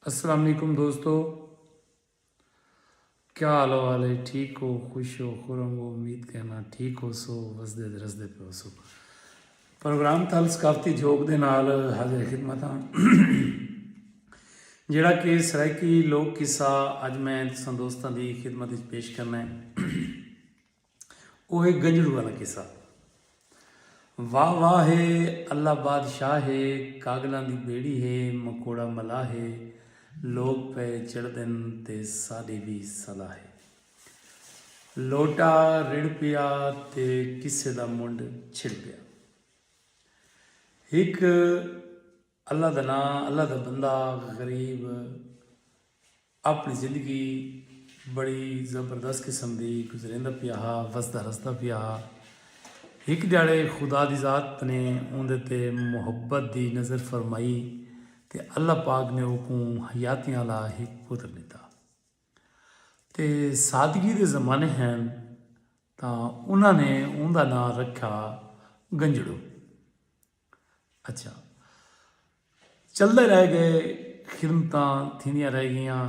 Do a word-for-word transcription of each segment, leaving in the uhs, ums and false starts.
السلام علیکم دوستو، کیا حال حوال ہے؟ ٹھیک ہو، خوش ہو، خرم ہو؟ امید کرنا ٹھیک ہو سو، وسدے تے رسدے پہ ہو سو۔ پروگرام تھل ثقافتی جھوک دے نال حاضر خدمت ہاں، جڑا کہ سرائیکی لوک قصہ اج میں تساں دوستاں دی خدمت وچ پیش کرنا ہے۔ او ہے گنجڑو والا قصہ۔ واہ واہ ہے، اللہ بادشاہ ہے، کاگلاں دی بیڑی ہے، مکوڑا ملاح ہے، لوک پئے چڑھدن تے ساݙی وی صلاح ہے۔ لوٹا رڑھ پیا تے قصے دا منڈھ چھڑ پیا۔ ہک اللہ دا ناں، اللہ دا بندہ، غریب، اپݨی زندگی بڑی زبردست قسم دی گزریندا پیا ہا، وسدا رسدا پیا ہا۔ ہک ݙیہاڑے خدا دی ذات نے اوندے تے محبت دی نظر فرمائی تے اللہ پاک نے اوکوں حیاتیاں آلا ہک پتر ݙتا۔ تے سادگی دے زمانے ہن تاں انہاں نے اوندا ناں رکھیا گنجڑو۔ اچھا، چلدے رہ گئے، خدمتاں تھیندیاں رہ گئیاں،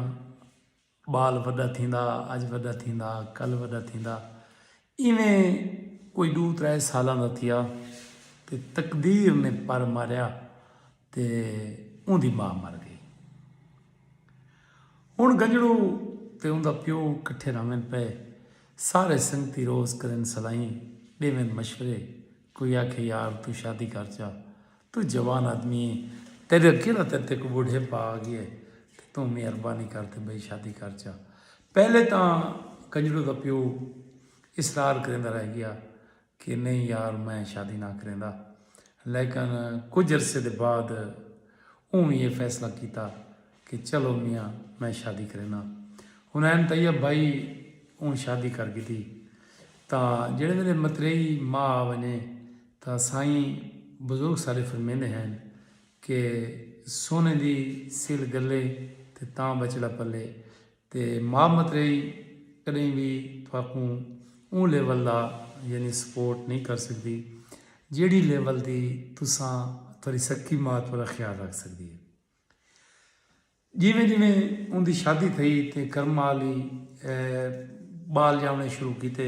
ٻال وݙا تھیندا، اڄ وݙا تھیندا، کل وݙا تھیندا۔ ایویں کوئی ݙو ترے سالاں دا تھیا تے تقدیر نے پر ماریا تے اوندی ماء مر گئی۔ ہݨ گنجڑو تے اوندا پیو کٹھے رہون پئے۔ سارے سنگتی روز کرن سلائیں، ݙیون مشورے۔ کوئی آکھے، یار توں شادی کر چا، توں جوان آدمی ہیں، تیݙے کیڑا تیݙے تے کوئی ٻڈھیپا آ ڳیا ہے، تے توں مہربانی کر تے بھئی شادی کر چا۔ پہلے تاں گنجڑو دا پیو اصرار کریندا رہ ڳیا کہ نہیں یار، میں شادی نہ کریندا۔ لیکن کجھ عرصے دے بعد اوں وی یہ فیصلہ کیتا کہ چلو میاں، میں شادی کرینا۔ حنین طیب بھائی اوں شادی کر گھدی۔ تاں جیڑھے ویلے متریئی ماء آ ونڄے تاں سائیں بزرگ سارے فرمیندے ہن کہ سونے دی سل گلے تے تاں ٻچڑا پلے۔ تے ماء متریئی کݙہیں وی تہاکوں اوں لیول دا یعنی سپورٹ نہیں کر سڳدی جیڑھی لیول دی تساں، تہاݙی سکی ماء تہاݙا خیال رکھ سڳدی ہے۔ جیویں جیویں اوندی شادی تھئی تے کرم آلی ٻال ڄاوݨے شروع کیتے،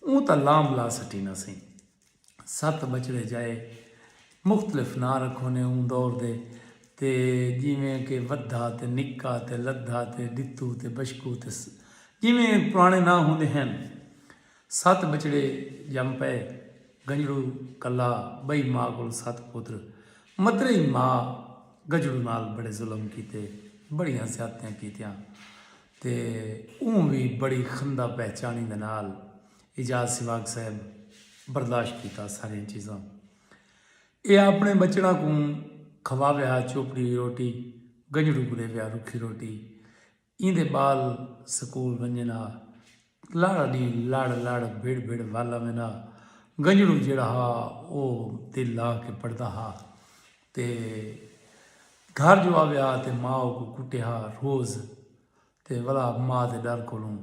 اوں تاں لام لا سٹی نہ سئیں۔ ست ٻچڑے جائے، مختلف ناں رکھونے اوں دور دے، تے جیویں کہ ودھا تے نکا تے لدھا تے ݙتو تے بشکو تے س-، جیویں پراݨے ناں ہوندے ہن۔ ست ٻچڑے ڄم پئے، گنجڑو کلا، ٻئی ماء کول ست پتر۔ متریئی ماء گنجڑو نال بڑے ظلم کیتے، بڑیاں زیادتیاں کیتیاں، تے اوں وی بڑی خندہ پہچانی دے نال اعجاز سواگ صاحب برداشت کیتا ساریاں چیزاں۔ اے اپݨے ٻچڑاں کوں کھواوے ہا چوپڑی روٹی، گنجڑو کوں ݙیوے ہا رکھی روٹی۔ ایندے ٻال سکول ونڄن ہا، لڑ ݙینہہ لڑ لڑ بھڑ بھڑ ول آویندا۔ گنجڑو جیڑھا ہا او دل لا کے پڑھدا ہا تے گھر جو آوے ہا تے ماء اوکوں کٹے ہا روز۔ تے ولا ماء دے ݙر کولوں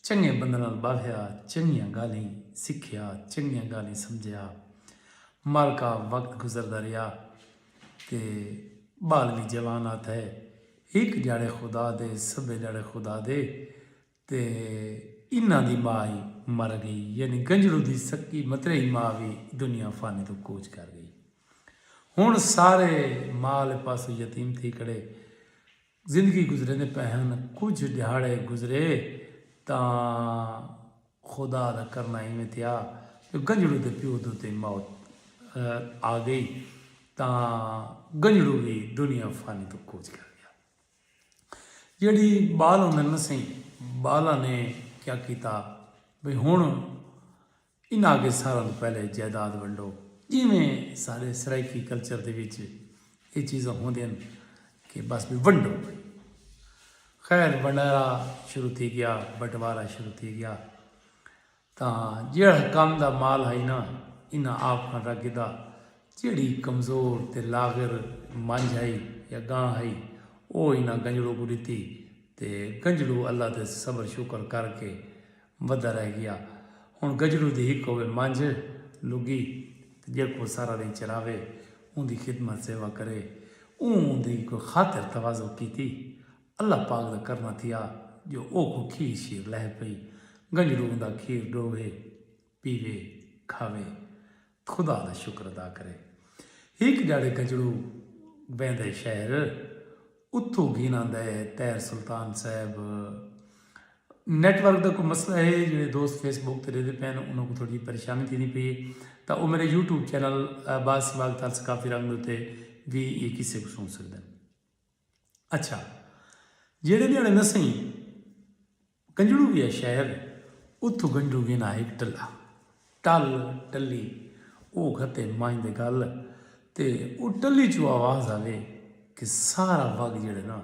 چنڳے بنداں نال ٻاہیا، چنڳیاں ڳالھیں سکھیا، چنڳیاں ڳالھیں سمجھیا۔ مر کا وقت گزردا رہیا تے ٻال وی جوان آ تھئے۔ ہک ݙیہاڑے خدا دے، سبھے ݙیہاڑے خدا دے تے انہاں دی ماء ہی مر ڳئی، یعنی گنجڑو دی سکی متریئی ماء وی دنیا فانی توں کوچ کر ڳئی۔ ہݨ سارے ماء آلے پاسوں یتیم تھی کھڑے۔ زندگی گزریندے پئے ہن۔ کجھ ݙیہاڑے گزرے تاں خدا دا کرنا ایویں تھیا جو گنجڑو دے پیو دے اتے موت آ ڳئی تاں گنجڑو وی دنیا فانی توں کوچ کر ڳیا۔ جیڑھی ٻال ہوندن نا سئیں، ٻالاں نے کیا کیتا بھئی ہݨ انہاں آکھے ساراں توں پہلے جائیداد ونڈو۔ جیویں سارے سرائیکی کلچر دے وچ اے چیزاں ہوندیاں ہن کہ بس بھئی ونڈو بھئی۔ خیر ونڈارا شروع تھی ڳیا، بٹوارا شروع تھی ڳیا۔ تاں جیڑھا کم دا مال ہئی نا، انہاں آپ کھان رکھ گھدا۔ جیڑھی کمزور تے لاغر منجھ ہئی یا ڳاں ہئی، او انہاں گنجڑو کوں ݙتی تے گنجڑو اللہ تے صبر شکر کر کے ودھا رہ ڳیا۔ ہݨ گنجڑو دی ہک ہووے منجھ لڳی تے جیکوں سارا ݙینہہ چراوے، اوندی خدمت سیوا کرے۔ اوں دی کوئی خاطر تواضع کیتی۔ اللہ پاک دا کرنا تھیا جو اوکوں کھیر شیر لہہ پئی۔ گنجڑو اوندا کھیر ڈوہے، پیوے، کھاوے، خدا دا شکر ادا کرے۔ ہک ڈیہاڑے گنجڑو ویندے شہر، اتھوں گھن آندے طاہر سلطان صاحب۔ نیٹ ورک دا کوئی مسئلہ ہے، جیڑھے دوست فیس بک تے ݙیہدے پئے ہن انہاں کوں تھوڑی جیہی پریشانی تھیندی پئی ہے، تاں او میݙے یوٹیوب چینل عباس سواڳ تال ثقافتی رنگ دے اتے وی ایں قصے کوں سݨ سڳدن۔ اچھا، جیڑھے ݙیہاڑے نہ سئیں گنجڑو وی ہے شہر، اتھوں گنجڑو گھن آ ہک ٹلا، ٹل، ٹلی، او گھتے مائیں دے گل، تے او ٹلی چوں آواز آوے کہ سارا وڳ جیڑھے نا،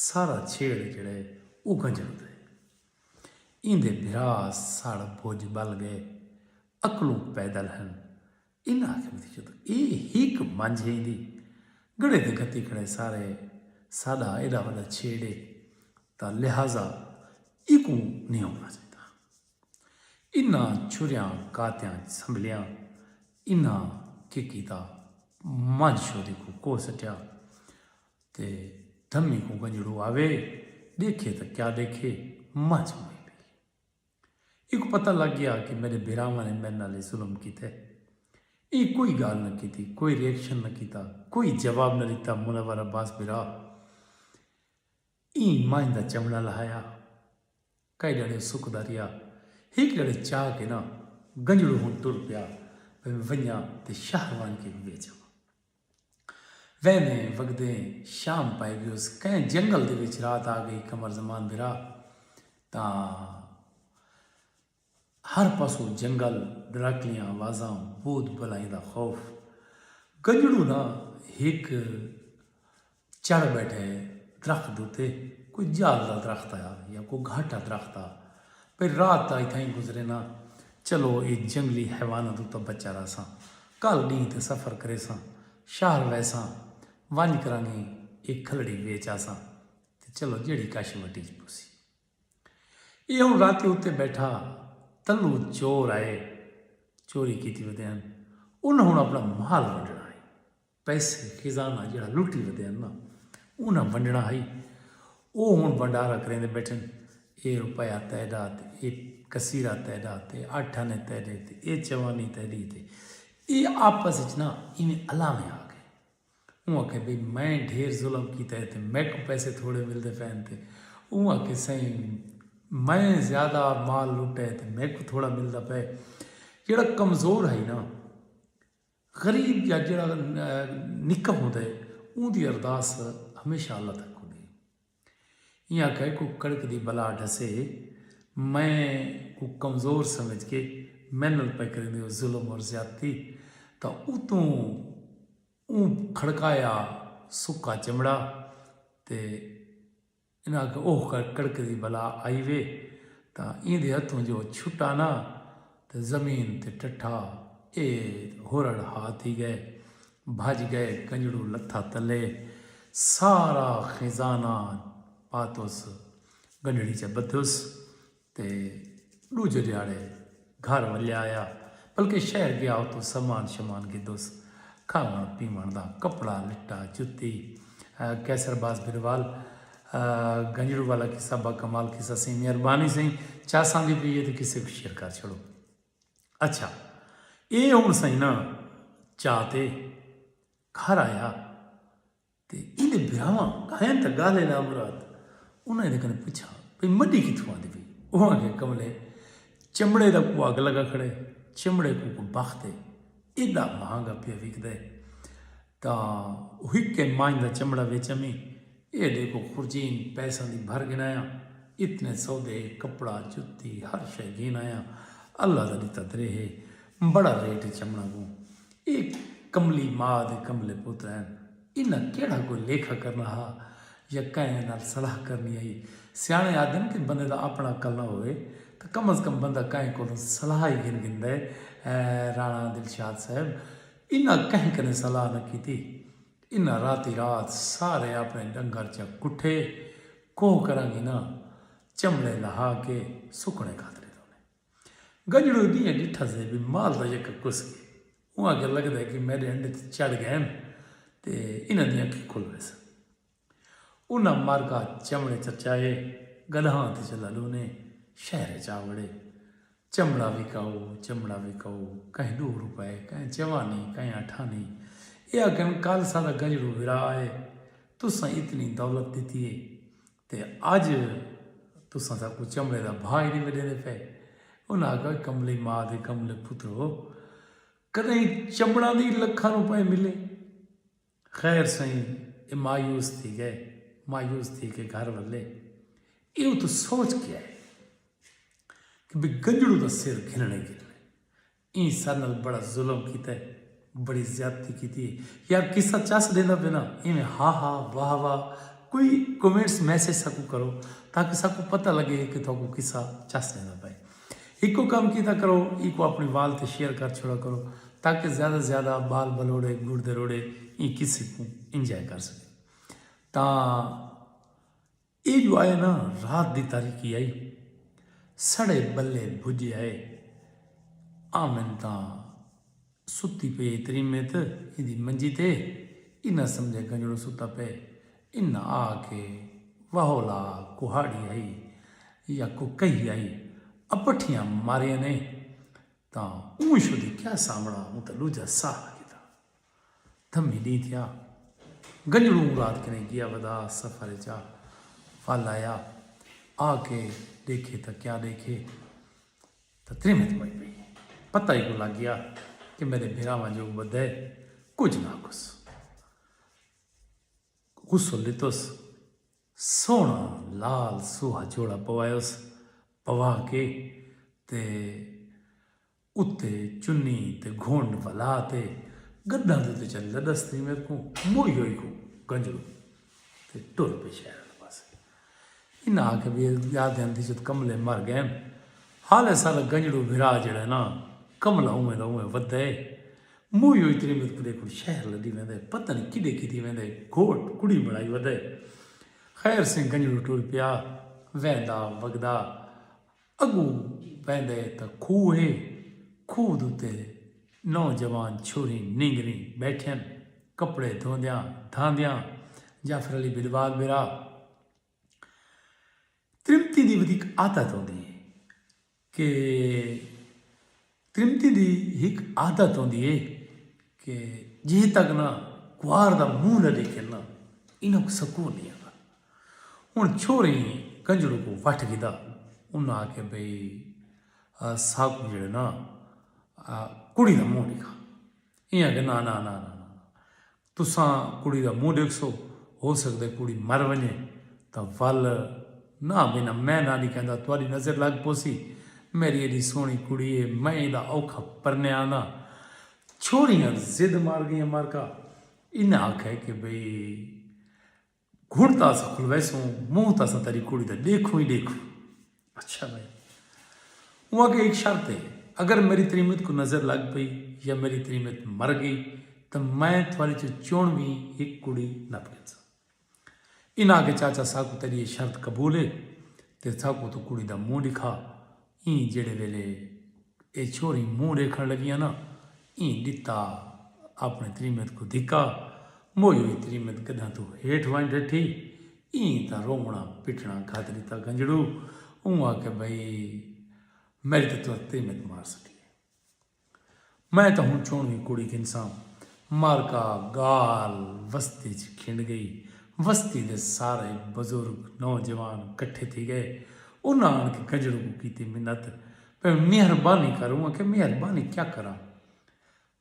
سارا چھیڑ جیڑھے او گنجڑو دا ہے۔ ایندے بھرا سڑ بجھ ٻل ڳئے، عقلوں پیدل ہن۔ انہاں آکھیا، متی چتو اے ہک منجھ ہے ایندی، گڑھے تے گھتی کھڑے سارے، ساݙا ایݙا وݙا چھیڑ ہے، تاں لہذا ایکوں نہیں ہووݨا چاہیدا۔ انہاں چھریاں کاتیاں سنبھلیاں، انہاں کے کیتا، منجھ شودی کوں کوہ سٹیا۔ تے دھمی کوں گنجڑو آوے، ݙیکھے تاں کیا ݙیکھے، منجھ موئی پئی۔ ایکوں پتہ لڳ ڳیا کہ میݙے بھراواں نے میݙے نال اے ظلم کیتے۔ ایں کوئی ڳالھ نہ کیتی، کوئی ری ایکشن نہ کیتا، کوئی جواب نہ ݙتا۔ منور عباس بھرا ایں منجھ دا چمڑا لہایا، کئی ݙیہاڑے سکدا رہیا۔ ہک ݙیہاڑے چا کے نا گنجڑو ہݨ ٹر پیا، بھئی میں ونڄاں تے شہر ونڄ کے وی ویچ آواں۔ ویندیں وڳدیں شام پئے ڳیس، کہیں جنگل دے وچ رات آ ڳئی۔ قمر زمان بھرا تاں ہر پاسوں جنگل، ݙراکلیاں آوازاں، بھوت بھلائیں دا خوف۔ گنجڑو نا ہک چڑھ ٻیٹھے درخت دے اتے، کوئی جال دا درخت آ یا کوئی گھاٹا درخت آ، بھئی رات دا اتھائیں گزرینا، چلو اے جنگلی حیواناں توں تاں بچا رہساں، کل ݙینہہ تے سفر کریساں، شہر ویساں، ونڄ کرانگیں اے کھلڑی ویچ آساں، تے چلو جیڑھی کش وٹی اچ پوسی۔ اے ہݨ راتی اتے ٻیٹھا، تلو چور آئے، چوری کیتی ودے ہن۔ انہاں ہݨ اپݨا مال ونڈݨا ہئی، پیسے خزانہ جیڑھا لٹی ودے ہن نا، انہاں ونڈݨا ہئی۔ او ہݨ ونڈارا کریندے ٻیٹھن، اے روپیہ تیݙا تے اے کثیرہ تیݙا تے اٹھ آنے تیݙے تے اے چوانی تیݙی تے اے آپس اچ نا ایویں الاویں آ ڳئے۔ اوں آکھے، بھئی میں ڈھیر ظلم کیتا ہے تے میکوں پیسے تھوڑے ملدے پئن تے۔ اوں آکھے، سئیں میں زیادہ مال لٹا ہے تے میکوں تھوڑا ملدا پئے۔ جیڑھا کمزور ہئی نا، غریب یا جیڑھا نکا ہوندا ہے، اوندی ارداس ہمیشہ اللہ تک ہوندی ہے۔ ایں آکھے، کوں کڑک دی بلا ڈھسے، میں کوں کمزور سمجھ کے میڈے نال پئے کریندے ہو ظلم اور زیادتی، تاں اتوں اوں کھڑکایا سکا چمڑا تے انہاں آکھیا، اوہ کر کڑک دی بلا آئی وے، تاں ایندے ہتھوں جو چھٹا نا تے زمین تے ٹٹھا، اے ہورڑ ہا تھی ڳئے، بھڄ ڳئے۔ گنجڑو لتھا تلے، سارا خزانہ پاتس گنڈھڑی چ ٻدھس۔ تے ݙوجھے ݙیہاڑے گھر ولیا آیا، بلکہ شہر ڳیا اتوں سامان شمان گھدوس، کھاوݨ پیوݨ دا، کپڑا لٹا، جتی۔ قیصر عباس بھروال، گنجڑو والا قصہ با کمال قصہ سئیں، مہربانی سئیں۔ چا ساندی پئی ہے تے قصے کوں شیئر کر چھوڑو۔ اچھا، اے ہݨ سئیں نا چا تے گھر آیا تے ایندے بھراواں ڳائن تاں ڳالھ ہے نامراد، انہاں ایندے کنے پچھا، بھئی مݙی کتھوں آندی پئی؟ اوہ آکھے، کملے، چمڑے دا کوں اڳ لڳا کھڑے، چمڑے کوں کوئی بخت ہے، ایݙا مہانگا پیا وکدا ہے۔ تاں او ہکے مانجھ دا چمڑا وچ امی ایݙے کوں خرجین پیساں دی بھر گھنایا، اتنے سودے، کپڑا، جتی، ہر شے گھن آیا۔ اللہ دا ݙتا درے ہے، بڑا ریٹ ہے چمڑاں کوں۔ اے کملی ماء دے کملے پتر ہن، انہاں کیڑھا کوئی لیکھا کرنا ہا یا کہیں نال صلاح کرنی ہئی؟ سیاݨے آہدن کہ بندے دا اپݨا عقل نہ ہووے تاں کم از کم بندہ کہیں کولوں صلاح ہی گھن گھندا ہے۔ اے رانا دلشاد صاحب، انہاں کہیں کنے صلاح نہ کیتی۔ انہاں راتی رات سارے اپݨے ݙنگر چا کٹھے کوہ کرانگی نا چمڑے لہا کے سکݨے کھاترے دھونے۔ گنجڑو ݙینہہ ݙٹھا سے بھئی مال دا یکا کس ڳئے۔ اوں آکھیا، لڳدا ہے کہ میݙے انڈے تے چڑھ ڳئے ہن۔ تے انہاں دیاں اکھیں کھل ویسن۔ انہاں مارکا چمڑے چچائے، گݙہاں تے چلا لونے شہر اچ آ وڑے۔ چمڑا وکاؤ، چمڑا وکاؤ، کہیں ݙو روپے، کہیں چوانی، کہیں اٹھانی۔ اے آکھن کل ساݙا گنجڑو ورا آئے، تساں اتنی دولت ݙتی ہے تے اڄ تساں ساکوں چمڑے دا بھا ہی نہیں وݙیندے پئے۔ انہاں آکھیا کملی ماء دے کملے پترو، کݙاہیں چمڑاں دی لکھاں روپے ملے؟ خیر سئیں، اے مایوس تھی ڳئے۔ مایوس تھی کے گھر ولے۔ اے اتوں سوچ کے آئے کہ بھئی گنجڑو دا سر گھنݨے گھنݨے۔ ایں ساݙے نال بڑا ظلم کیتا ہے، بڑی زیادتی کیتی ہے۔ یار قصہ چس ݙیندا پئے نا، ایویں ہا ہا، واہ واہ، کوئی کمنٹس میسج ساکوں کرو تاکہ ساکوں پتہ لڳے کہ تہاکوں قصہ چس ݙیندا پئے۔ ہکو کم کیتا کرو، ایکوں اپݨی وال تے شیئر کر چھوڑا کرو تاکہ زیادہ زیادہ ٻال ٻلوڑے، گڑ دے روڑے ایں قصے کوں انجوائے کر سڳن۔ تاں اے جو آئے نا، رات دی تاریکی آئی، سڑے ٻلے بھڄے آئے۔ آمن تاں ستی پئی تریمت ایندی منجی تے، انہاں سمجھے گنجڑو ستا پئے۔ انہاں آ کے واہولا کہاڑی آئی یا کوکئی آئی، اپٹھیاں ماریاں نے۔ تاں اوں شدی کیا سامڑا، اوں تاں ݙوجھا ساہ گھدا۔ دھمی ݙینہہ تھیا۔ گنجڑو اوں رات کنیں ڳیا ودا سفر اچ آ ول آیا۔ آ کے ݙیکھے تاں کیا ݙیکھے تاں تریمت موئی پئی۔ پتہ ہی کوں لڳ ڳیا کہ میݙے بھراواں جو ٻدھے کجھ نہ آکھس۔ غسل ݙتس، سوہݨا لال سوہا جوڑا پوایس، پوا کے تے اتے چنی تے گھنڈ ولا تے گݙاں دے اتے چل لݙس تھی میرے کوں موئی ہوئی کوں گنجڑو تے ٹر پئے شہر والے پاسے۔ انہاں آکھیا بھئی یاد ہن تھی جت کملے مر ڳئن، حالے سارا گنجڑو بھرا جیڑھا نا، کملا اونویں دا اونویں ودھے۔ موئی ہوئی تریمت کوں ݙیکھݨ شہر لݙی ویندے، پتہ نی کݙے کیتی ویندے، گھوٹ کڑی بݨائی ودے۔ خیر سئیں گنجڑو ٹر پیا، ویندا وڳدا اڳوں ویندے تاں کھوہ ہے، کھوہ دے اتے نوجوان چھوہریں نینگریں ٻیٹھین، کپڑے دھوندیاں دھاندیاں۔ جعفر علی بلوال بھرا، تریمتیں دی ودیک عادت ہوندی ہے کہ تریمتیں دی ہک عادت ہوندی ہے کہ جے تک نہ کوار دا منہ نہ ݙیکھن نا، انہاں کوں سکون نہیں آندا۔ ہݨ چھوہریں گنجڑو کوں وٹھ گھدا، انہاں آکھیا بھئی ساکوں جیڑھے نا کڑی دا منہ ݙکھا۔ ایں آکھیا نا نا نا نا نا، تساں کڑی دا منہ ݙیکھسو، ہو سڳدے کڑی مر ونڄے تاں ول نہ بھینا میں نہ ݙکھیندا، تہاݙی نظر لڳ پوسی۔ میݙی ایݙی سوہݨی کڑی ہے، میں ایندا اوکھا پرنیا آنداں۔ چھوہریاں ضد مار ڳئیاں مارکا۔ انہاں آکھیا کہ بھئی گھنڈ تاں اساں کھلویسوں، منہ تاں اساں تیݙی کڑی دا ݙیکھوں ہی ݙیکھوں۔ اچھا بھائی، اوں آکھیا ہک شرط ہے، اگر میݙی تریمت کوں نظر لڳ پئی یا میݙی تریمت مر ڳئی تاں میں تہاݙے چوں چݨوی ہک کڑی نپ گھنساں۔ انہاں آکھیا چاچا ساکوں تیݙی اے شرط قبول ہے تے ساکوں توں کڑی دا منہ ݙکھا۔ ایں جیڑھے ویلے اے چھوہریں منہ ݙیکھݨ لڳیاں نا، ایں ݙتا اپݨے تریمت کوں دھکا، موئی ہوئی تریمت گݙاں توں ہیٹھ ونڄ ڈٹھی۔ ایں تاں رووݨا پٹݨا گھت ݙتا گنجڑو۔ اوں آکھیا بھئی میݙی تاں تریمت مار سٹی ہے، میں تاں ہݨ چوݨویں کڑی گھنساں۔ مارکا ڳالھ وستی اچ کھنڈ ڳئی۔ وستی دے سارے بزرگ نوجوان کٹھے تھی ڳئے۔ انہاں آن کے گنجڑو کوں کیتی منت، پئے مہربانی کر، اوں آکھیا مہربانی کیا کراں،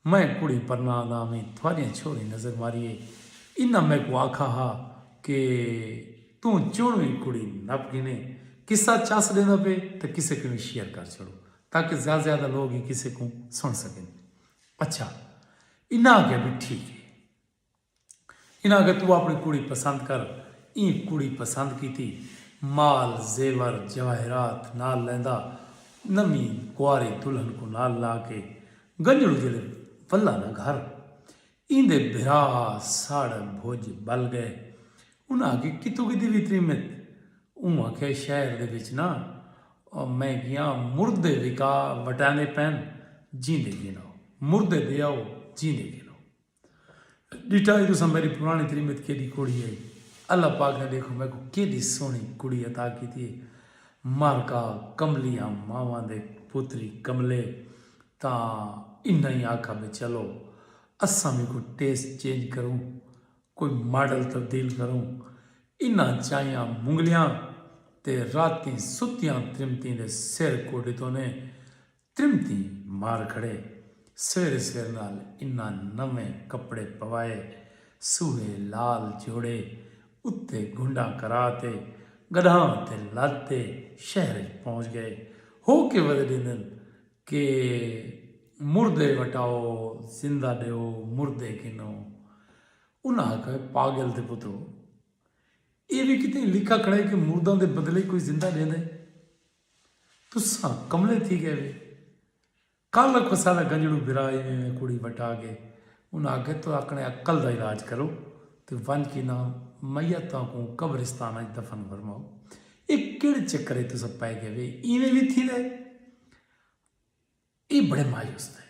میں کڑی پرنا آندا ہاویں، تہاݙیاں چھوہریں نظر ماری ہے۔ انہاں میکوں آکھا ہا کہ توں چوݨویں کڑی نپ گھنے۔ قصہ چس ݙیندا پئے تاں قصے کوں وی شیئر کر چھوڑو تاکہ زیادہ زیادہ لوگ ایں قصے کوں سݨ سڳن۔ اچھا، انہاں آکھیا بھئی ٹھیک ہے۔ انہاں آکھیا توں اپݨی کڑی پسند کر۔ ایں کڑی پسند کیتی، مال زیور جواہرات نال لیندا، نویں کنواری دلہن کوں نال لا کے گنجڑو جیلے ولا نا گھر، ایندے بھرا سڑ بھج ٻل ڳئے۔ انہاں آکھیا کتھوں گھدی وی تریمت؟ اوں آکھیا شہر دے وچ نا میں ڳیاں، مردے وکا وٹیندے پئن، جیندے گھنو، مردے ݙے آؤ، جیندے گھنو۔ ݙٹھا ہے تساں میݙی پراݨی تریمت کیݙی کوڑھی ہے۔ اللہ پاک نے ݙیکھو میکوں کیݙی سوہݨی کڑی عطا کیتی ہے۔ مارکا کملیاں ماواں دے پتری کملے تاں انہاں ہی آکھا بھئی چلو اساں وی کوئی ٹیسٹ چینج کروں، کوئی ماڈل تبدیل کروں۔ انہاں چائیاں منگلیاں تے راتیں ستیاں تریمتیں دے سر کوں ݙتونے۔ تریمتیں مار کھڑے۔ سویرے سویر نال انہاں نویں کپڑے پوائے، سوہے لال جوڑے اتے گھنڈاں کرا تے گݙہاں تے لد تے شہر اچ پہنچ ڳئے۔ ہو کے ودے ݙیندن کہ مردے وٹاؤ، زندہ ݙیو، مردے گھنو۔ انہاں آکھا پاگل دے پترو، اے وی کتھیں لکھا کھڑا ہے کہ مرداں دے بدلے کوئی زندہ ݙیندا ہے؟ تساں کملے تھی ڳئے وے۔ کل کو ساݙا گنجڑو بھرا ایویں ایویں کڑی وٹا ڳئے۔ انہاں آکھے تو اپݨے عقل دا علاج کرو تے ونڄ کے انہاں میتاں کوں قبرستان اچ دفن فرماؤ۔ اے کیڑھے چکر اچ تساں پئے ڳئے وے؟ ایویں وی تھیندا ہے؟ اے بڑے مایوس تھئے۔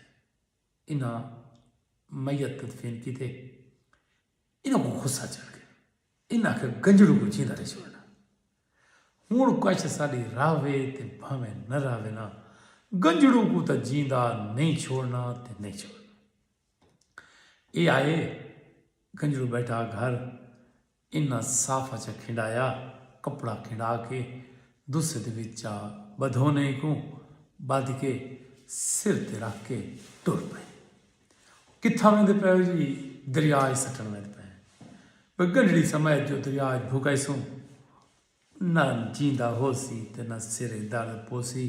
انہاں میت تدفین کیتے۔ انہاں کوں غصہ چڑھ ڳئے۔ انہاں آکھیا گنجڑو کوں جیندا نئیں چھوڑݨا۔ ہݨ کش ساݙی راہوے تے بھانویں نہ راہوے نا، گنجڑو کوں تاں جیندا نئیں چھوڑݨا تے نئیں چھوڑݨا۔ اے آئے، گنجڑو ٻیٹھا گھر، انہاں صافہ چا کھنڈایا، کپڑا کھنڈا کے دوسے دے وچا ٻدھونے کوں ٻدھ کے سر تے رکھ کے ٹر پئے۔ کتھاں ویندے پئے ہو جی؟ دریا اچ سٹݨ ویندے پئے ہیں۔ بھئی گنڈڑی سمجھ جو دریا اچ بھکائیسوں، نہ جیندا ہوسی تے نہ سر اچ درد پوسی۔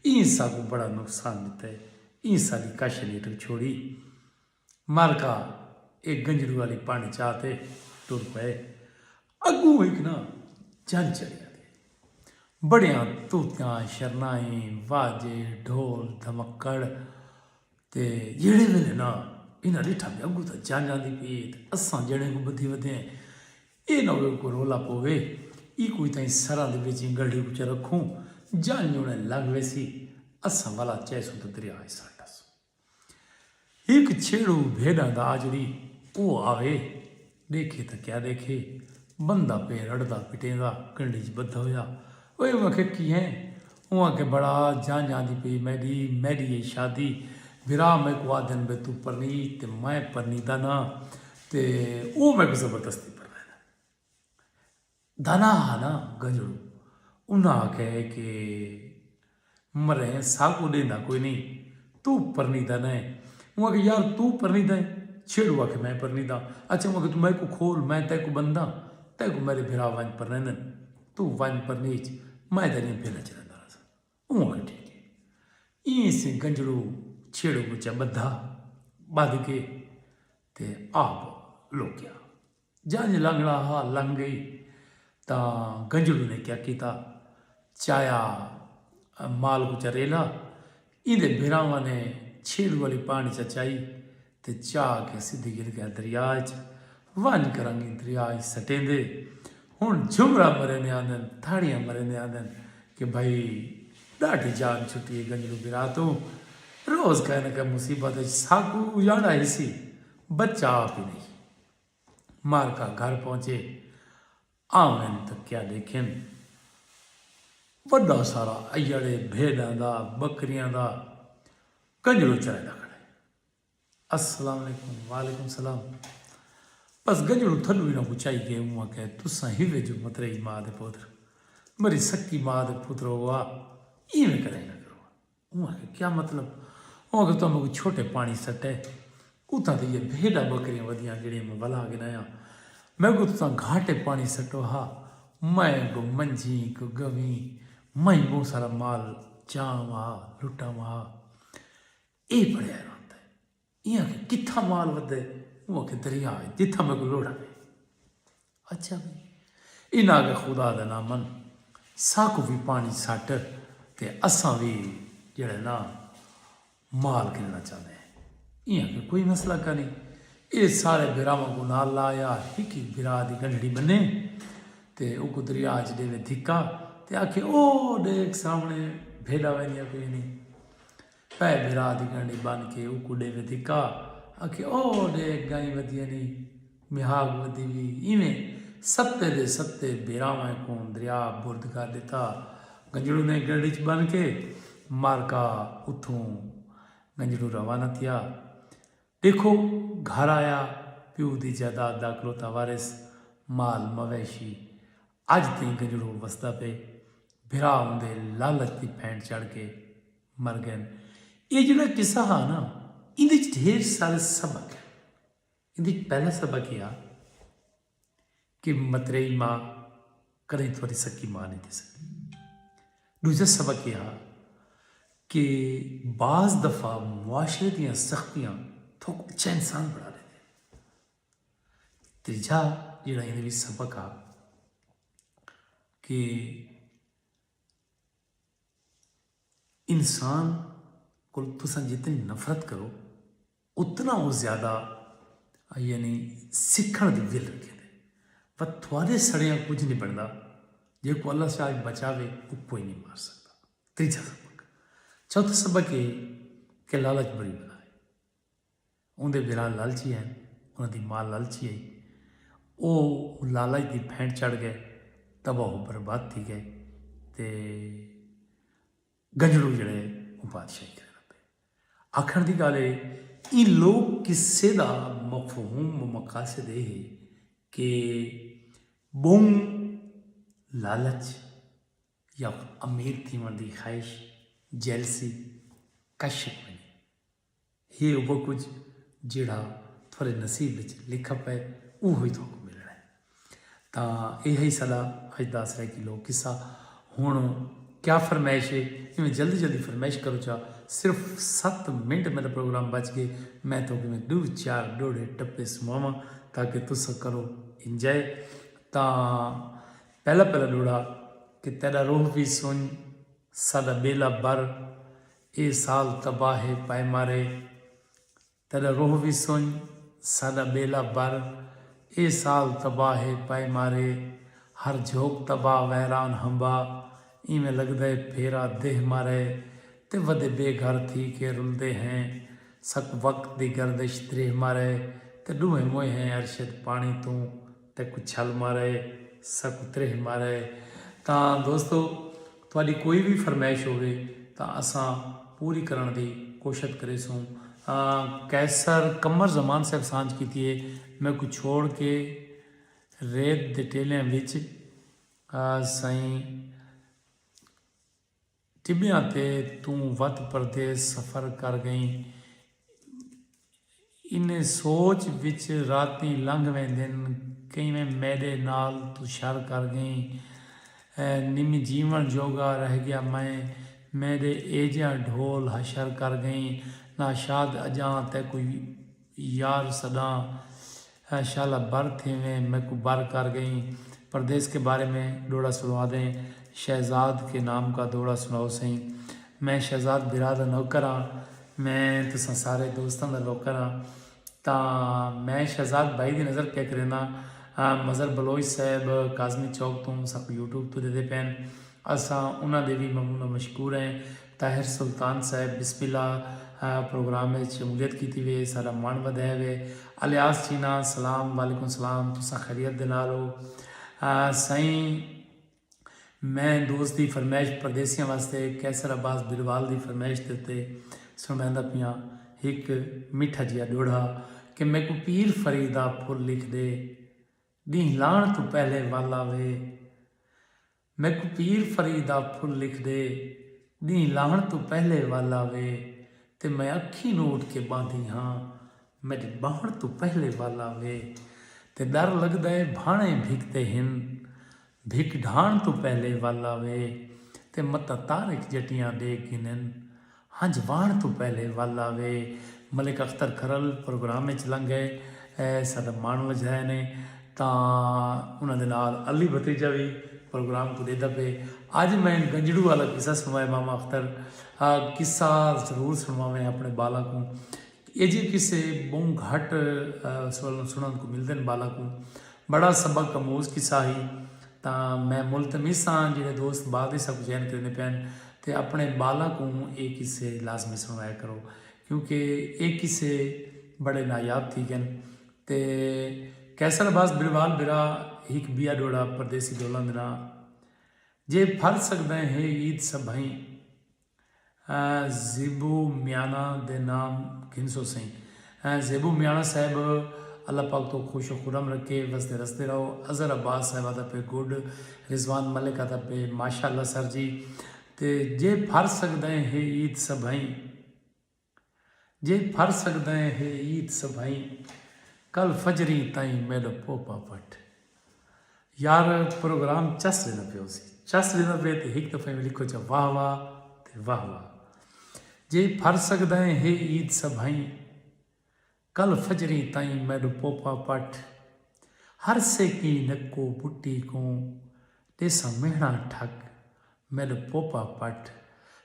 ایں ساکوں بڑا نقصان ݙتا ہے، ایں ساݙی کش نیٹک چھوڑی۔ مارکا اے گنجڑو آلی پانڈ چا تے ٹر پئے۔ اڳوں ہک نہ جن چڑھیا تے بڑیاں توتیاں، شرنائیں، واجے، ڈھول، دھمکڑ تے جیڑھے ویلے نہ انہاں ݙٹھا کہ اڳوں تاں جن آندی پئی ہے تے اساں جݨیں کوں ٻدھی ودے ہیں، اے نہ ہووے کوئی رولا پووے، ایکوں تئیں سراں دے وچ ایں گڑھی کوں چا رکھوں، جن جوݨے لنگھ ویسی، اساں ولا چیسوں تاں دریا اچ سٹ آسوں۔ ہک چھیڑو بھیݙاں دا آجڑی او آوے، ݙیکھے تاں کیا ݙیکھے، بندہ پئے رڑدا پٹیندا کنڈ اچ ٻدھا ہویا۔ اوئے اوں آکھے کی ہیں؟ اوں آکھے بڑا جان جاندی پئی میݙی، میݙی اے شادی، بھرا میکوں آہدن بھئی توں پرنیج تے میں پرنیدا نہ تے او میکوں زبردستی پرنائیندن۔ دانا ہا نا گنجڑو۔ انہاں آکھیا ہے کہ مریں ساکوں ݙیندا کوئی نئیں، توں پرنیدا نہ ہے۔ اوں آکھیا یار توں پرنیدا ہیں؟ چھیڑو آکھے میں پرنیدا۔ اچھا اوں آکھیا توں میکوں کھول، میں تیکوں ٻنداں، تیکوں میݙے بھرا ونڄ پرنیندن، توں ونڄ پرنیچ، میں تیݙیاں بھیݙاں چریندا رہساں۔ اوں آکھیا ٹھیک ہے۔ ایں سیں گنجڑو چھیڑو کوں چا ٻدھا، ٻدھ کے تے آپ لوکیا۔ جنج لنگھݨا ہا لنگھ ڳئی تاں گنجڑو نے کیا کیتا، چایا مال کوں چا ریلا، ایندے بھراواں نے چھیڑو آلی پانڑ چا چائی تے چا کے سدھی گر ڳیا دریا اچ۔ ونڄ کرنگیں دریا اچ سٹیندے۔ ہݨ جھمرا مریندے آندن، تھاڑیاں مریندے آندن کہ بھئی ݙاڈھی جان چھٹی ہے گنجڑو بھرا توں، روز کہیں نہ کہیں مصیبت اچ ساکوں اڄاڑا ہیسی، بچا آپ ہی نئیں۔ مارکا گھر پہنچے، آون تاں کیا ݙیکھن وݙا سارا ایڑے بھیݙاں دا، ٻکریاں دا گنجڑو چریندا کھڑے۔ السلام علیکم۔ وعلیکم السلام۔ بس گنجڑو تھلو انہاں کوں چائی ڳئے، اوں آکھے تساں ہیوے جو متریئی ماء دے پتر، میݙی سکی ماء دے پتر ہوا، ایویں کݙاہیں نہ کرو۔ اوں آکھیا کیا مطلب؟ اوں آکھیا تاں میکوں چھوٹے پاݨی سٹے، اتھاں تے ایہ بھیݙاں ٻکریاں ودیاں جیڑھیاں میں ولا گھن آیاں، میکوں تساں گھاٹے پاݨی سٹو ہا، میں کو منجھیں کو گویں، میں ٻہوں سارا مال چاواں ہا، لٹاواں ہا۔ اے بڑے حیران تھئے۔ ایں آکھیا کتھاں مال ودے؟ اوں آکھیا دریا اچ جتھاں میکوں لوڑ آوے۔ اچھا بھئی۔ انہاں آکھیا خدا دا ناں من، ساکوں وی پاݨی سٹ تے اساں وی جیڑھے نا مال گھنݨا چاہندے ہیں۔ ایں آکھیا کوئی مسئلہ کائنی۔ اے سارے بھراواں کوں نال لا آیا، ہک ہک بھرا دی گنڈھڑی ٻنے تے اوکوں دریا اچ ݙیوے دھکا تے آکھے او ݙیکھ سامݨے بھیݙاں ویندیاں پیاں ہن۔ پئے بھرا دی گنڈھڑی ٻن کے اوکوں ݙیوے دھکا، آکھے او ݙیکھ گائیں ودی انی، مہاڳ ودی وی۔ ایویں ستے دے ستے بھیراواں کوں دریا برد کر ݙتا۔ گنجڑو نے گڑھ اچ ٻن کے مارکا اتھوں گنجڑو روانہ تھیا۔ ݙیکھو گھر آیا، پیو دی جائیداد دا اکلوتا وارث، مال مویشی، اڄ تئیں گنجڑو وسدا پئے۔ بھرا اوندے لالچ دی پھینٹ چڑھ کے مر ڳئن۔ اے جیڑھا قصہ ہا نا، ایندے اچ ڈھیر سارے سبق ہن۔ ایندے اچ پہلا سبق اے ہا کہ متریئی ماء کݙاہیں تہاݙی سکی ماء نئیں تھی سڳدی۔ ݙوجھا سبق اے ہا کہ بعض دفعہ معاشرے دیاں سختیاں تہاکوں اچھا انسان بݨا ݙیندین۔ تریجھا جیڑھا ایندے وچ سبق ہا کہ انسان کول تساں جتنی نفرت کرو، اتنا او زیادہ یعنی سکھݨ دی ول رکھیندے۔ پر تہاݙے سڑیاں کجھ نی بݨدا۔ جیکوں اللہ شاہ بچاوے، او کوئی نی مار سڳدا۔ تریجھا سبق۔ چوتھا سبق اے کہ لالچ بری بلا اے۔ اوندے بھرا لالچی ہن، انہاں دی ماء لالچی ہئی۔ او لالچ دی پھینٹ چڑھ ڳئے، تباہ و برباد تھی ڳئے تے گنجڑو جیڑھے او بادشاہی کرݨ لڳ پئے۔ آکھݨ دی ڳالھ اے، ایں لوک قصے دا مفہوم و مقاصد اے ہے کہ ٻہوں لالچ یا امیر تھیوݨ دی خواہش، جیلسی، کشک ونڄے۔ ہے اوہو کجھ جیڑھا تہاݙے نصیب وچ لکھا پئے، اوہو ہی تہاکوں ملݨا ہے۔ تاں اے ہئی ساݙا اڄ دا سرائیکی لوک قصہ۔ ہݨ کیا فرمائش ہے؟ ایویں جلدی جلدی فرمائش کرو چا، صرف ست منٹ میݙا پروگرام بچ ڳئے، میں تہاکوں ایویں ݙو چار ݙوہڑے ٹپے سݨاواں تاکہ تساں کرو انجوائے۔ تاں پہلا پہلا ݙوہڑا کہ تیݙا روہ وی سنڄ ساݙا ٻیلا بر، اے سال تباہ ہے پائے مارے۔ تیݙا روہ وی سنڄ ساݙا ٻیلا بر، اے سال تباہ ہے پائے مارے۔ ہر جھوک تباہ ویران ہمبا، ایویں لڳدے پھیرا دیہہ مارے۔ تے ودے بے گھر تھی کے رلدے ہیں، سک وقت دی گردش دریہہ مارے۔ تے ݙوہیں موئے ہیں ارشد پاݨی توں، تیکوں چھل مارے، ساکوں تریہہ مارے۔ تاں دوستو، تہاݙی کوئی وی فرمائش ہووے تاں اساں پوری کرݨ دی کوشت کریسوں۔ آ، قیصر قمر زمان صاحب سانجھ کیتی ہے، میکوں چھوڑ کے ریت دے ٹیلیاں وچ، آ، سائیں، ٹٻیاں تے توں وت پردیس سفر کر ڳئیں۔ انہیں سوچ وچ راتیں لنگھ ویندن، کیویں میݙے نال توں شر کر ڳئیں۔ اے نمی جیوݨ جوڳا رہ ڳیا میں، میݙے ایجھیاں ڈھول حشر کر ڳئیں۔ ناشاد اڄاں تیکوں یار سݙاں، اے شالا بر تھیویں میکوں بر کر ڳئیں۔ پردیس کے بارے میں ݙوہڑا سݨوا دیں، شہزاد کے نام کا دوہڑا سݨاؤ سئیں۔ میں شہزاد بھرا دا نوکر ہاں، میں تساں سارے دوستاں دا نوکر ہاں۔ تاں میں شہزاد بھائی دی نظر پیا کرینداں، آ، مظہر بلوچ صاحب کاظمی چوک توں ساکوں یوٹیوب توں ݙیہدے پئن۔ اساں انہاں دے وی ممنون و مشکور ہیں۔ طاہر سلطان صاحب بسم اللہ، آ، پروگرام وچ شمولیت کیتی وے، ساݙا من ودھائے وے۔ الیاس چینا سلام، وعلیکم سلام، تساں خیریت دے نال ہو؟ آ، سائیں، میں دوست دی فرمائش پردیسیاں واسطے قیصر عباس بلوال دی فرمائش دے اتے سݨویندا پیاں ہک میٹھا جیہا ݙوہڑا کہ میکوں پیر فرید دا پھل لکھ ݙے، ݙینہہ لہݨ توں پہلے ول آوے۔ میکوں پیر فرید دا پھل لکھ ݙے، ݙینہہ لہݨ توں پہلے ول آوے۔ تے میں اکھیں نوٹ کے ٻاہندی ہاں، میݙے ٻاہݨ توں پہلے ول آوے۔ تے ݙر لڳدا ہے بھاݨے بھک تے ہن، بھک ڈھاݨ توں پہلے ول آوے۔ تے متاں طارق جٹیاں ݙے گھنن، ہنج واہݨ توں پہلے ول آوے۔ ملک اختر کھرل پروگرام وچ لنگھ ڳئے، اے ساݙا ماݨ وجھائے نے۔ تاں انہاں دے نال علی بھتیجا وی پروگرام کوں ݙیہدا پئے۔ اڄ میں گنجڑو والا قصہ سݨوائے ماما اختر، آ، قصہ ضرور سݨواویں اپݨے ٻالاں کوں۔ ایجھے قصے ٻہوں گھٹ، آ، سݨ-، سݨݨ کوں ملدن ٻالاں کوں۔ بڑا سبق آموز قصہ ہئی۔ تاں میں ملتمس ہاں جیڑھے دوست بعد وچ ساکوں جوائن کریندے پئن تے اپݨے ٻالاں کوں اے قصے لازمی سݨوایا کرو، کیونکہ اے قصے بڑے نایاب تھی ڳن۔ تے قیصر عباس بروال برا ہک ٻیا ݙوہڑا پردیسی ڈولاں دے ناں۔ جے پھر سڳدیں ہے عید سبھئیں، زیبو میاݨا دے نام گھنسو سئیں۔ زیبو میاݨا صاحب، اللہ پاک توں خوش و خرم رکھے، وسدے رسدے رہو۔ اظہر عباس صاحب آہدا پئے گڈ، رضوان ملک آہدا پئے ماشاءاللہ سر جی۔ تے جے پھر سڳدیں ہے عید سبھئیں، جے پھر سڳدیں ہے عید سبھئیں، کل فجریں تئیں میݙو پوپا پٹ۔ یار، پروگرام چس ݙیندا پیا ہوسی، چس ݙیندا پئے تے ہک دفعہ میں لکھو چا واہ واہ تے واہ واہ۔ جے پھر سڳدیں ہے عید سبھئیں، کل فجریں تئیں میݙو پوپا پٹ۔ ہر سیکیں نکو بٹی کوں، ݙیساں مہݨا ٹھک میݙو پوپا پٹ۔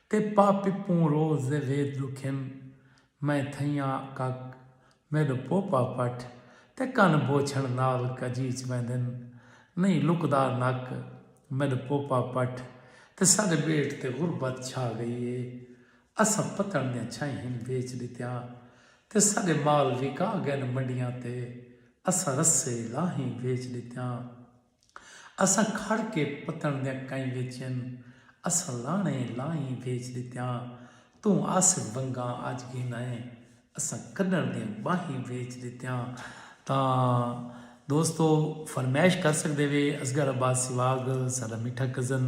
تے پا پپوں روز دے وید ݙکھن، میں تھئیاں کک میݙو پوپا پٹ۔ تے کن بوچھݨ نال کجیچ ویندن، نئیں لکدا نک میݙو پوپا پٹ۔ تے ساݙے ٻیٹ تے غربت چھا ڳئی اے، اساں پتݨ دیاں چھائیں ہن ویچ ݙتیاں۔ تے ساݙے مال وکا ڳئن منڈیاں تے، اساں رسے لاہیں ویچ ݙتیاں۔ اساں کھڑ کے پتݨ دیاں کئیں ویچن، اساں لاݨے لاہیں ویچ ݙتیاں۔ توں آصف ونگاں اڄ گھن آئیں، اساں کݙݨ دیاں ٻاہیں ویچ ݙتیاں۔ تاں دوستو، فرمائش کر سڳدے وے، اصغر عباس سواڳ ساݙا میٹھا کزن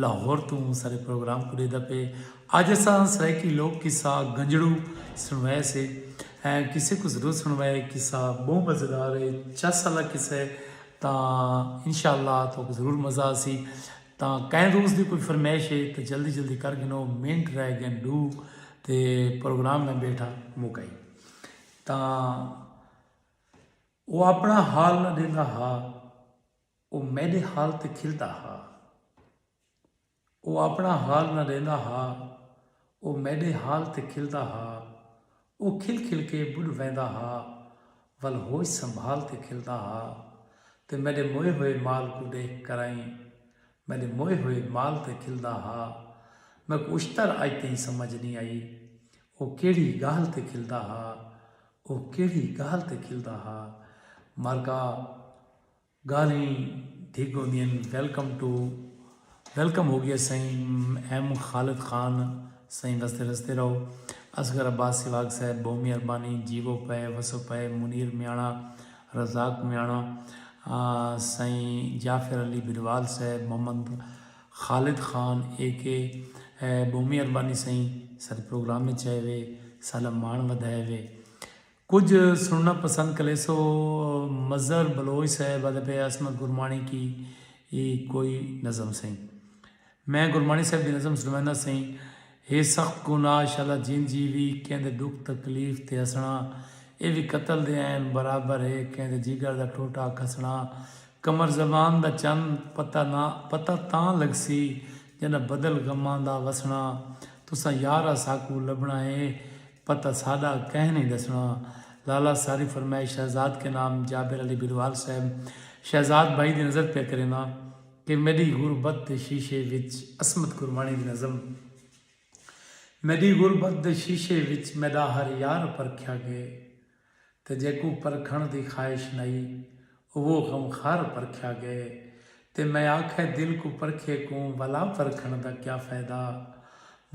لاہور توں ساݙے پروگرام کوں ݙیہدا پئے۔ اڄ اساں سرائیکی لوک قصہ گنجڑو سݨوائے سے۔ ایں قصے کوں ضرور سݨوائے، قصہ ٻہوں مزیدار ہے، چس آلا قصہ ہے۔ تاں انشاءاللہ تہاکوں ضرور مزہ آسی۔ تاں کہیں دوست دی کوئی فرمائش ہے تاں جلدی جلدی کر گھنو، منٹ رہ ڳئن ݙو تے پروگرام میں ٻیٹھا مکائی۔ تاں او اپݨا حال نہ ݙیندا ہا، او میݙے حال تے کھلدا ہا۔ او اپݨا حال نہ ݙیندا ہا، او میݙے حال تے کھلدا ہا۔ او کھل کھل کے ٻݙ ویندا ہا، ول ہوش سنبھال تے کھلدا ہا۔ تے میݙے موئے ہوئے مال کوں ݙیکھ کرائیں، میݙے موئے ہوئے مال تے کھلدا ہا۔ میکوں اشتر اڄ تئیں سمجھ نی آئی، او کیڑھی ڳالھ تے کھلدا ہا، او کیڑھی ڳالھ تے کھلدا ہا۔ مرکا ڳالھیں ڈھڳ ہوندین۔ ویلکم ٹو، ویلکم ہو ڳیا سئیں ایم خالد خان، سئیں وسدے رسدے رہو۔ اصغر عباس سواڳ صاحب، ٻہوں مہربانی، جیوو پئے، وسو پئے، منیر میاݨا، رزاق میاݨا، آ، سئیں جعفر علی بھروال صاحب، محمد خالد خان اے کے، اے، ٻہوں مہربانی سئیں، ساݙے پروگرام وچ آئے وے، ساݙا ماݨ ودھائے وے۔ کجھ سݨݨا پسند کلیسو، مظہر بلوچ صاحب آہدے پئے عصمت گرماݨی کی اے کوئی نظم سئیں۔ میں گرماݨی صاحب دی نظم سݨویندا سئیں۔ ہے سخت گناہ شالا جیندی وی، کیندے ݙکھ تکلیف تے ہسݨا، اے وی قتل دے عین برابر ہے، کیندے جگر دا ٹوٹا کھسݨا۔ قمر زمان دا چن پتہ نہ، پتہ تاں لڳسی، جݙاں بدل غماں دا وسݨا۔ تساں یار اساکوں لبھݨا ہے، پتہ ساݙا کہیں نئیں ݙسݨا۔ لالا ساری فرمائش شہزاد کے نام، جابر علی بھروال صاحب۔ شہزاد بھائی دی نظر پیا کرینداں کہ میݙی غربت دے شیشے وچ، عصمت گرماݨی دی نظم۔ میݙی غربت دے شیشے وچ میݙا ہر یار پرکھیا ڳئے، تے جیکوں پرکھݨ دی خواہش نئی، اوہو غمخوار پرکھیا ڳئے۔ تے میں آکھے دل کوں پرکھے کوں ولا پرکھݨ دا کیا فائدہ؟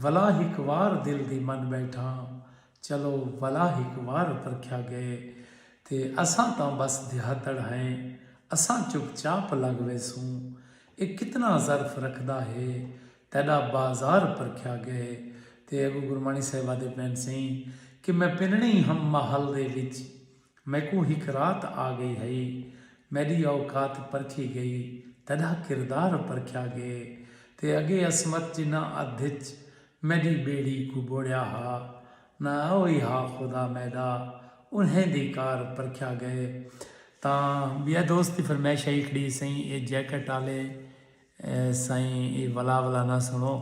ولا ہک وار دل دی من ٻیٹھاں، چلو ولا ہک وار پرکھیا ڳئے۔ تے اساں تاں بس دیہاتڑ ہیں، اساں چپ چاپ لڳ ویسوں۔ اے کتنا ظرف رکھدا ہے، تیݙا بازار پرکھیا ڳئے۔ تے اڳوں گرماݨی صاحب آہدے پئن سئیں کہ میں پنݨی ہم محل دے وچ، میکوں ہک رات آ ڳئی ہئی، میݙی اوقات پرکھی ڳئی، تیݙا کردار پرکھیا ڳئے۔ تے اڳے عصمت جنہاں ادھ اچ میݙی ٻیڑی کوں ٻوڑیا ہا، نہ اوہی ہا خدا میݙا، انہیں دی کار پرکھیا ڳئے۔ تاں ٻیا دوست دی فرمائش آئی کھڑی سئیں، اے جیکٹ آلے، اے سئیں، اے ولا ولا نہ سݨو۔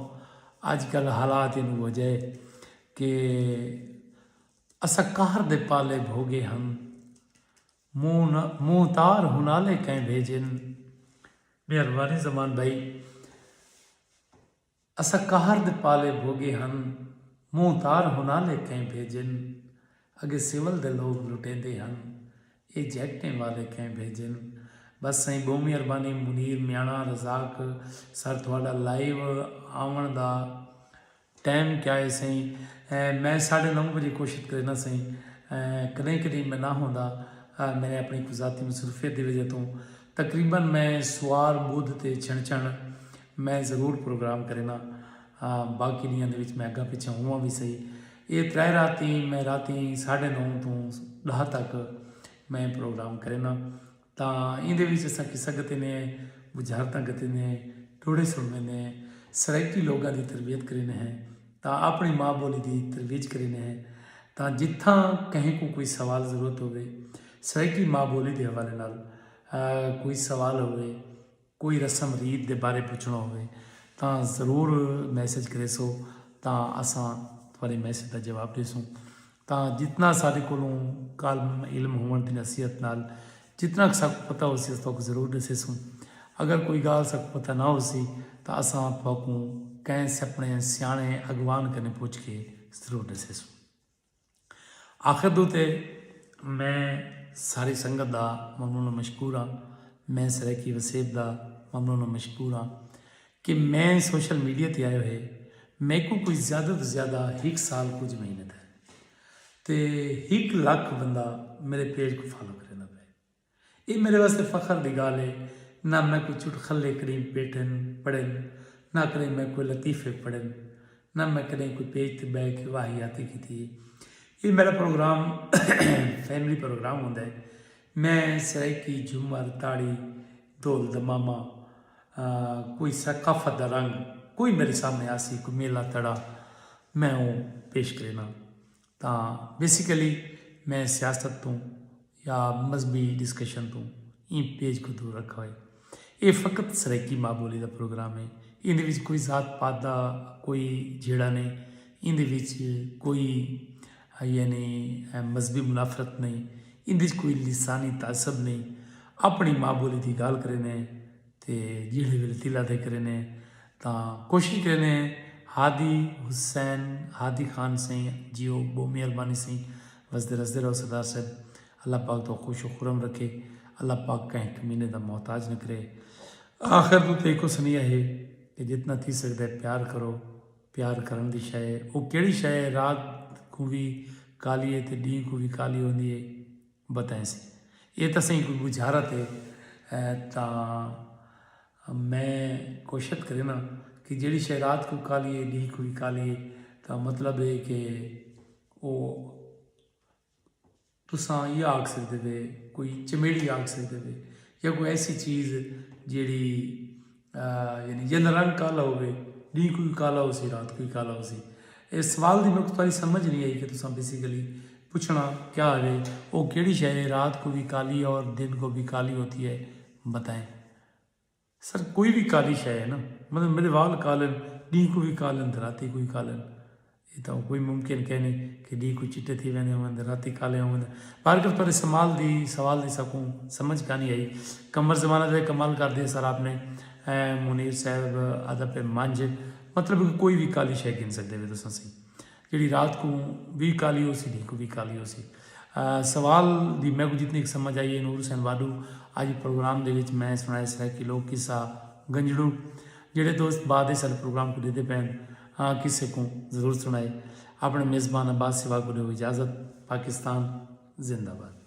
اڄ کل حالات اینوں وجہ کہ اساں قہر دے پالے بھوڳے ہن، منہ نہ، منہ تار ہنالے کئیں بھیجن۔ مہربانی زمان بھائی۔ اساں قہر دے پالے بھوڳے ہن، منہ تار ہنالے کئیں بھیجن۔ اگے سول دے لوگ لٹیندے ہن، اے جیکٹیں والے کیں بھیجن۔ بس سائیں، بہوں مہربانی۔ منیر میاݨا رزاق سر، تہاݙا لائیو آوݨ دا ٹائم کیا ہے سائیں؟ میں ساڑھے نو بجے کوشش کرینا سائیں۔ کدیں کدیں میں نہ ہوندا، میں اپݨی کچھ ذاتی مصروفیت دی وجہ توں تقریباً میں سوار، بدھ تے چھنچھن میں ضرور پروگرام کرینا۔ باقی ݙینہاں دے وچ میں اگاں پچھاں ہوواں وی سہی۔ اے ترائے راتیں میں راتیں ساڑھے نو توں ݙاہ تک میں پروگرام کرینا۔ تاں ایندے وچ اساں قصہ گھتیندے ہیں، بجھارتاں گھتیندے ہیں، ݙوہڑے سݨویندے ہیں، سرائیکی لوگاں دی تربیت کریندے ہیں، تاں اپݨی ماء ٻولی دی ترویج کریندے ہیں۔ تاں جتھاں کہیں کوں کوئی سوال ضرورت ہووے، سرائیکی ماء ٻولی دے حوالے نال کوئی سوال ہووے، کوئی رسم ریت دے بارے پچھݨا ہووے تاں ضرور میسج کریسو، تاں اساں تہاݙے میسج دا جواب ݙیسوں۔ تاں جتنا ساݙے کولوں کالم علم ہووݨ دی نصیحت نال جتنا ساکوں پتہ ہوسی، اساں تہاکوں ضرور ݙسیسوں۔ اگر کوئی ڳالھ ساکوں پتہ نہ ہوسی تاں اساں تہاکوں کہیں اپݨے سیاݨے اڳواݨ کنے پچھ کے ضرور ݙسیسوں۔ آخر دو تے میں ساری سنگت دا ممنون و مشکور ہاں، میں سرائیکی وسیب دا ممنون و مشکور ہاں کہ میں سوشل میڈیا تے آئے ہوئے میکوں کوئی زیادہ توں زیادہ ہک سال کچھ مہینے تھئے تے ہک لکھ بندہ میرے پیج کوں فالو کریندا پئے۔ اے میرے واسطے فخر دی گالھ ہے۔ نہ میکوں چٹخلے کݙیں پیٹن پڑھن، نہ کݙیں میکوں لطیفے پڑھن، نہ میں کݙیں کوئی پیج تے ٻہہ کے واہیاتی کیتی ہے۔ اے میرا پروگرام فیملی پروگرام ہوندا ہے۔ میں سرائیکی جھمر، تاڑی، ڈھول دمامہ، کوئی ثقافت دا رنگ، کوئی میرے سامنے آسی، کوئی میلہ تڑا، میں او پیش کرینا۔ تاں بیسیکلی میں سیاست توں یا مذہبی ڈسکشن توں ایں پیج کوں دور رکھا ہوئے۔ اے فقط سرائیکی ماء بولی دا پروگرام ہے۔ ایندے وچ کوئی ذات پات دا کوئی جھیڑا نہیں، ایندے وچ کوئی یعنی مذہبی منافرت نہیں، ایندے وچ کوئی لسانی تعصب نہیں۔ اپݨی ماء بولی دی ڳالھ کرینے تے جیڑھے ویلے دل آدھے کرینے تاں کوشش کرینے۔ ہادی حسین، ہادی خان سئیں جیو، ٻہوں مہربانی سئیں، وسدے رسدے رہو سردار صاحب۔ اللہ پاک تہاکوں خوش و خرم رکھے، اللہ پاک کہیں کمینے دا محتاج نہ کرے۔ آخر توں تے ہکو سنیہا ہے کہ جتنا تھی سڳدا ہے پیار کرو، پیار کرݨ دی شئے ہے۔ او کیڑھی شئے ہے رات کوں وی کالی ہے تے ݙینہہ کوں وی کالی ہوندی ہے؟ بتائیں سی۔ اے تاں سئیں کوئی بجھارت ہے۔ تاں میں کوشت کرینا کہ جیڑھی شئے رات کوں کالی ہے ݙینہہ کوں وی کالی ہے، تاں مطلب ہے کہ او تساں ایہا آکھ سڳدے وے، کوئی چمیڑی آکھ سڳدے وے، یا کوئی ایسی چیز جیڑھی یعنی جیندا رنگ کالا ہووے، ݙینہہ کوں وی کالا ہوسی، رات کوں وی کالا ہوسی۔ اس سوال دی میکوں تہاݙی سمجھ نہیں آئی کہ تساں بیسیکلی پچھݨا کیا ہے؟ او کیڑھی شئے ہے رات کو بھی کالی ہے اور دن کو بھی کالی ہوتی ہے؟ بتائیں سر۔ کوئی بھی کالی شئے ہے نا، مطلب میرے وال کالن، ݙینہہ کو بھی کالن تے راتی کو بھی کالن۔ اے تاں کوئی ممکن کائنی کہ ݙینہہ کوں چٹے تھی ویندے ہوون تے راتی کالے ہوون۔ بہرکیف تہاݙے سمال دی سوال دی ساکوں سمجھ کائنی آئی۔ قمر زمانہ تے کمال کر ݙیے سر آپ نے۔ منیر صاحب ادب پہ منج مطلب کہ کوئی وی کالی شے گھن سڳدے وے تساں سئیں، جیڑھی رات کوں وی کالی ہوسی ݙینہہ کوں وی کالی ہوسی۔ سوال دی میکوں جتنی سمجھ آئی ہے نور حسین واڈو اڄ پروگرام دے وچ میں سݨائے سرائیکی لوک قصہ گنجڑو۔ جیڑھے دوست بعد اچ ساݙے پروگرام کوں ݙیہدے پئن ہاں قصے کوں ضرور سݨائے۔ اپݨے میزبان عباس سوا کوں ݙیو اجازت۔ پاکستان زندہ باد۔